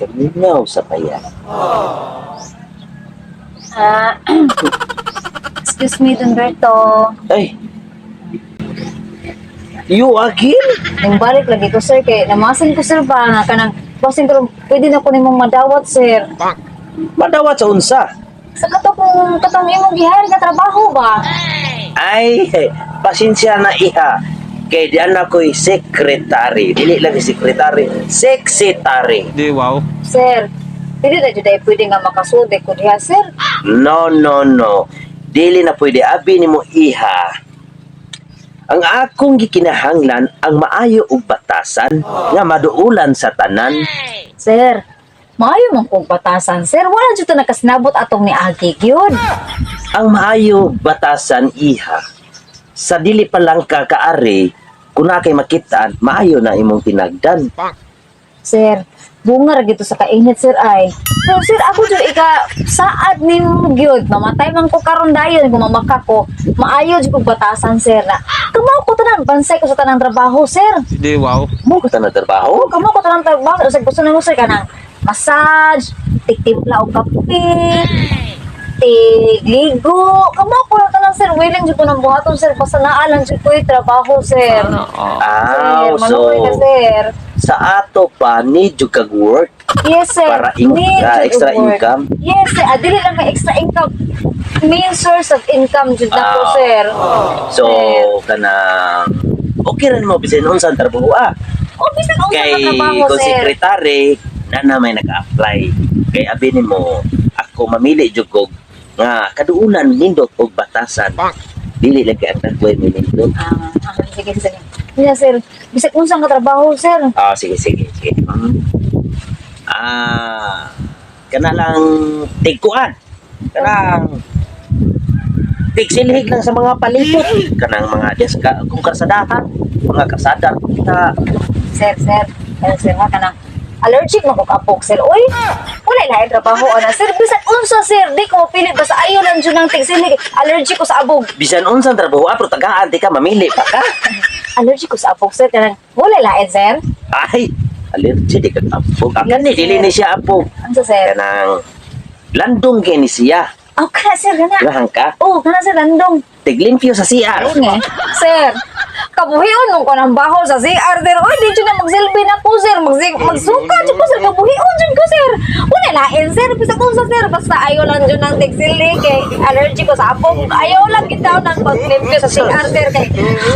Kaminaw sa paya. Ah, excuse me, Don Berto. Ay! You again? Nang balik lagi ko, sir, kay namasin ko, sir, ba nga kanang basin ko pwede na ko nimong madawat, sir. Madawat sa unsa? Sa kato kung katong imong gihire nga trabaho ba? Ay, pasensya na iha. Kay di anak ko'y sekretary. Dili lang sekretary, sekretary. Di wow. Sir, dili na jud ay pwede nga makasulti ko diha, sir. No, no, no. Dili na pwede abi nimo iha. Ang akong gikinahanglan ang maayo og batasan nga maduulan sa tanan. Sir, maayo man kong batasan, sir. Wala jud ta nakasinabot atong niagi gyud. Ang maayo batasan iha. Sa dili pa lang ka kaari, kung na kay makitaan, maayo na imong tinagdan. Sir, bunga ra gito sa kainit, sir, ay. Pero sir, ako jud ika saad nimo gyud. Mamatay man ko karon dayon kung mamaka ko. Maayo jud kog batasan, sir, na. Kamao ko tanan bansay ko sa tanang trabaho, sir. Di wow. Mo ka tanan trabaho? Oo, kamo ko tanang trabaho. Usag gusto nimo sir kanang massage, tigtimpla og kape, tigligo. Kamo ko na tanan, sir, willing jud ko nang buhaton, sir, basta naa lang jud ko'y trabaho, sir. Ah, Sir, so maluoy ka, sir. sa ato pa need jud kag work Yes, sir. para Need jud extra og work. income. Yes, sir. Ah, dili lang kay extra income. Main source of income jud na ko, Ah. sir. So Sir. kanang okay ra nimo bisan unsa ang trabaho ah. O, bisan unsa Kay ka trabaho, kung sir. sekretary na na may nag-apply. Kay abi nimo ako mamili jud kog nga kaduulan nindot og batasan. Dili lang kay ang nagway mi nindot. Ah, ah, sige, sige. Yes, sir. Bisag unsa ka trabaho, sir. Ah, sige sige sige. Ah, kana lang tigkuan. Kanang tigsilhig lang sa mga palipot. Kanang mga diya sa kung kasadahan, mga kasada kita. Sir, sir. Sir, sir, ha, kanang allergic man kog apok, sir. Uy, wala na trabaho ana, sir. Bisan unsa, sir. Di ko mapili basta ayo lang jud nang tigsilig. Allergic ko sa abog. Bisan unsang trabaho ah, pero tagaan di ka mamili pa ka. Allergic ko sa apok, sir. Kanang wala lain, sir. Ay, allergy di ka apog. Akan Yes, ni dili sir. ni siya apog. Unsa, sir? Kanang landong kay ni siya. Oh, kana, sir, kana. Ganahan ka? Oh, kana sir, landong. Tiglimpyo sa CR. Ayun eh. Sir, kabuhion mo ko ng baho sa CR, sir. Uy, di dyan na magsilbi na ko, sir. Magsuka dyan ko, sir. Kabuhion dyan ko, sir. Wala lain, sir. Basta kung sa sir, basta ayaw lang dyan ng teksili. Kay allergy ko sa apong. Ayaw lang kita ng paglimpyo sa CR, sir. Kay,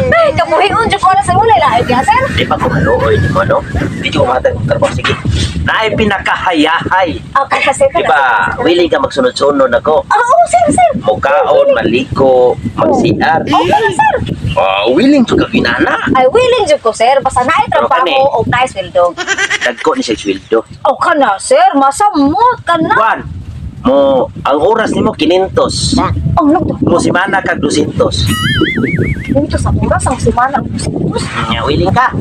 ay, kabuhion dyan ko na, sir. Wala lain kaya, sir. Di pa ko maluoy ni mo, no? Di ko matag og trabaho. Sige. Naay pinakahayahay. Ah, kaya, sir. Di ba, willing ka magsunod-sunod ako. Ah, oo, sir, sir. Mukaon, maliko, mag-CR. Oh, kaya, sir. Oh, willing to ka ginana. Ay, willing dyan ko, sir. Basta naay Pero trabaho kani. o naay sweldo. Dagko ni siya sweldo. Oh, kana, sir. Masamot ka na. Juan, mo ang oras nimo 500. Oh, nagdo. Mo simana kag 200. Dito sa oras ang simana ang kuskus. Nya willing ka.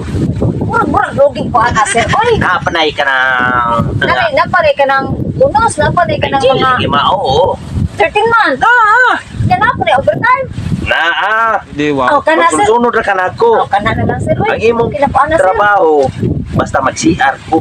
Murag-murag logi ko ana, sir. Oy, Napanay ka ng nanay napare ka ng bonus, napare ka ng mga Ay, ma, oo. 13 month. Ah, yan napare overtime. Naa. Di wow. Oh, kana, sir. Magsunod ra ka nako. Oh, kana na lang, sir. Oy, Ang imong okay na po ana, sir. trabaho basta mag-CR ko.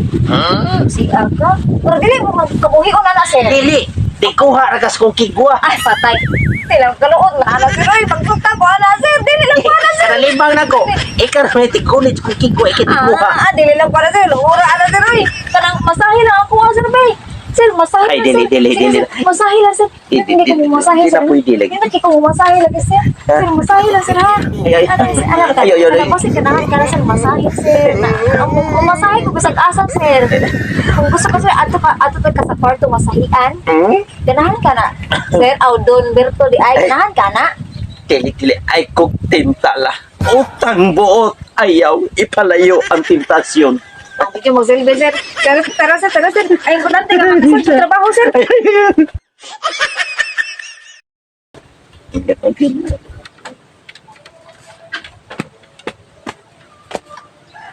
CR ka. Pero dili mo kabuhion na na, sir. Dili, di kuha ra kas kong kigwa. Ay, patay. Dili lang kaluod na ana, sir. Oy, pagsulta ko ana, sir. Dili lang ko ana, sir. Kanalibang nako. Ikaw ra may tikulit kong kigwa ikit kuha. Ah, dili lang para sir. Ura ana, sir. Oy, kanang masahe lang ako, ah, sir, bay. Sir, masahe Ay, lang, dili, sir. dili, Sige, dili. sir, masahe lang, sir. Di, Hindi ko di, masahe, di sir. na pwede lagi. Hindi ko masahe lagi, sir. Sir, masahe lang, sir, ha? Ay, ay. Ano, sir, ano, Ay, ay, ay, ay. Ano, kasi kanahan ka na, sir, masahe, sir. Ang masahe ko bisag asa, sir. Kung gusto ko, sir, ato ka sa kwarto masahian. Hmm? Ganahan ka na. Sir, aw Don Berto di ay ganahan ka na. Dili dili ay kog tinta la. Utang buot ayaw ipalayo ang tentasyon. Sabi ko magsilbi, sir. Tara, tara, sir, tara, sir. Ay, importante ka, sir, sa trabaho, sir.